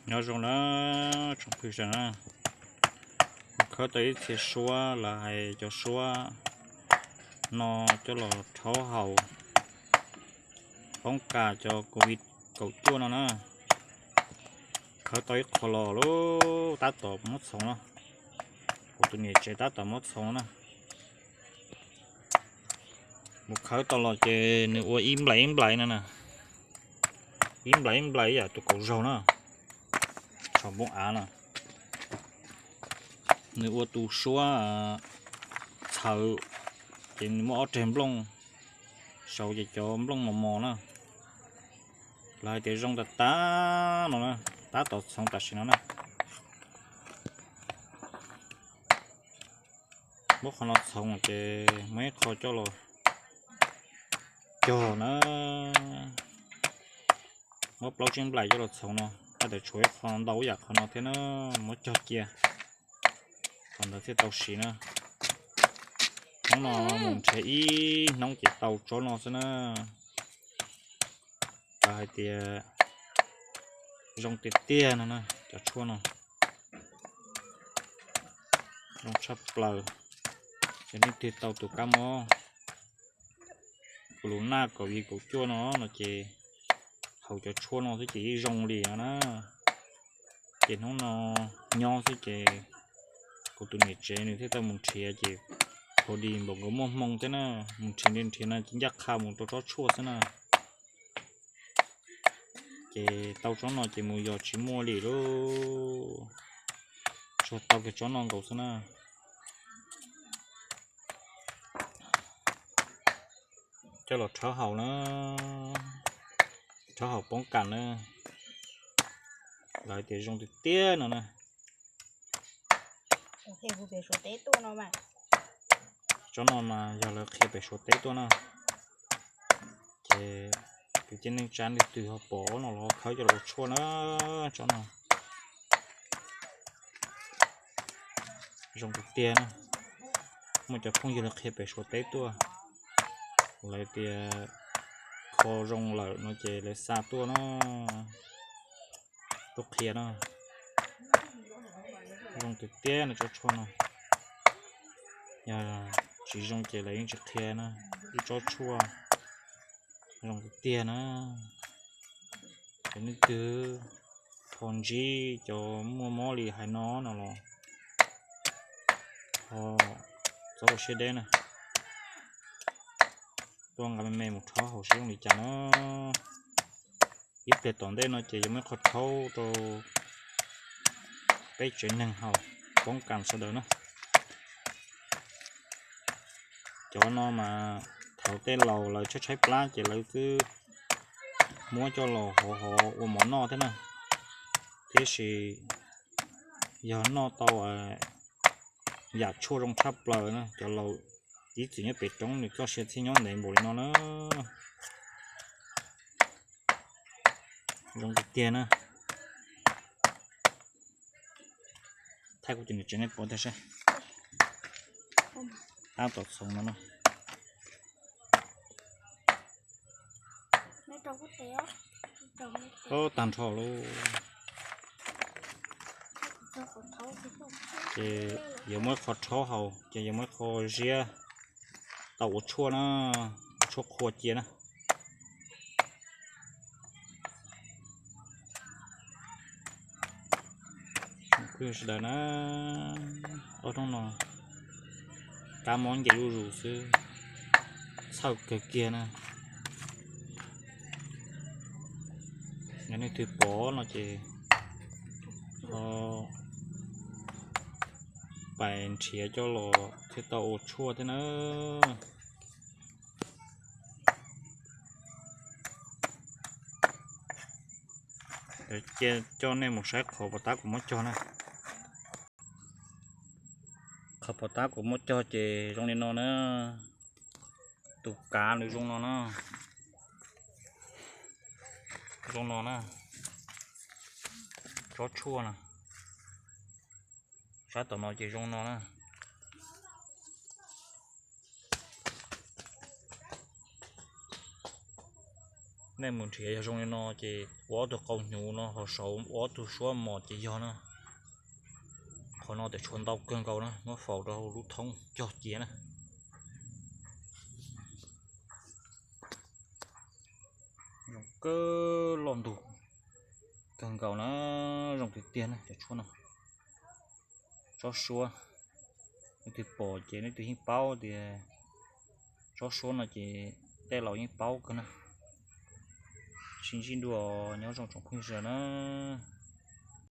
Nyob zoo na tsoom phooj ywg sawv daws na, kuv khawb tau ib txhia suab los hais cov suab no coj los rhaub haus poob kas cov COVID kaum cuaj no na. Khawb tau ib qho los lub tab tom muab txhoov no, kuv tus niam tsev tab tom muab txhoov na. Mus khawb tau los ces nws ua ib nplais ib nplais no na, ib nplais ib nplais ib yam tus kauv zaug na, tshom npoo av na. Nws ua tus suab txhawv, ces nws muaj ob reg nplooj, saud ces cov nplooj mos mos na. Lawv hais tias zoo tas tas no na, tab tom txhoov tam sim no na. Muab qhov no txhoov ces muab ib qho coj los cog na. Muab plaub tsib nplais coj los txhoov no, haj tseem tshuav ib qho ntau ib yam qhov no thiab na, muab cog cia, qhov ntawd thiaj tau siv na. Hnub no mus nrhiav ib hnub ces tau tsob no xwb na. Lawv hais tias zoo tiag tiag no na, cov tshuaj no zoo tshaj plaws. Yog leej twg tau tus kab mob kaus lus naj COVID kaum cuaj no no ces haus cov tshuaj no xwb ces yeej zoo li no na. Ces hnub no nyob xwb ces kuv tus niam tsev nws thiaj tau mus nrhiav ces pha di npaum nkaus muaj hmoo thiab na, mus nrhiav li nrhiav no ces ncaj qha mus rau tsob tshuaj xwb na. Ces tau tsob no ces mus yos tsis muaj li lauj, tsuas tau kiag tsob no nkaus xwb na. Coj los rhaub haus na, rhaub haus poob kas na. Lawv tias zoo tiag tiag no na. Tsob no mas yog lawv qhia pem Suav teb tuaj na, ces kwv tij neej tsa leej twg ho pom no los ho khawb coj los ua tshuaj na. Tsob no zoo tiag tiag na. Muaj cov phooj ywg lawv qhia pem Suav teb tuaj, lawv tias kho zoo lawm no ces lawv xa tuaj na, tuaj qhia na. Zoo tiag tiag no tsob tshuaj no, yog tsis zoo ces lawv yeej tsis qhia na. Ib tsob tshuaj zoo tiag tiag na. Cov leej twg ho ntsib cov muaj mob li hais no no los ho txhob ua siab deb na, tuaj nqa me me mus rhaub haus seb zoo li cas na. Ib pliag tom ntej no ces yuav muaj qhov rhaub rau peb tsev neeg haus poob kas sawv daws na. Cov no mas thaum tej laus lawv tshaib tshaib plab ces lawv twb muab coj los hov hov ua mov noj thiab na. Tiam sis yog noj tau yam tshuaj zoo tshaj plaws na, cov laus ib txwm nyob pem roob nws txoj sia thiaj nyob ntev npaum li no na. Zoo tiag tiag na. Thaij kuv tus niam tsev nej pom tag saib. Tab tom txhoov no na. Tag nrho lauj. Ces yuav muab qhov rhaub haus ces yuav muab qho ziab tau ua tshuaj na, ua tshuaj qhua cia na. Sawv daws na, ob hnub no kab mob nce zuj zus xwb, txhawj kawg kiag na. Yog leej twg pom no ces ho pais nrhiav coj los thiaj tau ua tshuaj thiab na. Cia coj nej mus saib qhov pov tab kuv muab cog na. Qhov pov tab kuv muab cog ces zoo li no na. Tus kav nws zoo no na. Zoo no na. Tsob tshuaj na. Sab tom no ces zoo no na. Nej mus nrhiav yog zoo li no ces ua ob tug qau hnyuv no ho saud ua ob tug suab mos ces yog na. Qhov no tes tshuav ntau kawg nkaus na, muab faus rau hauv lub thoob cog cia na. Zoo kawg, loj ntug kawg nkaus na, zoo tiag tiag na cov tshuab no. Tsob suab, leej twg pom ces leej twg yeej paub tias tsob suab no ces tej laus yeej paub kawg na. Sib ntsib dua, nyob zoo tsoom phooj ywg na.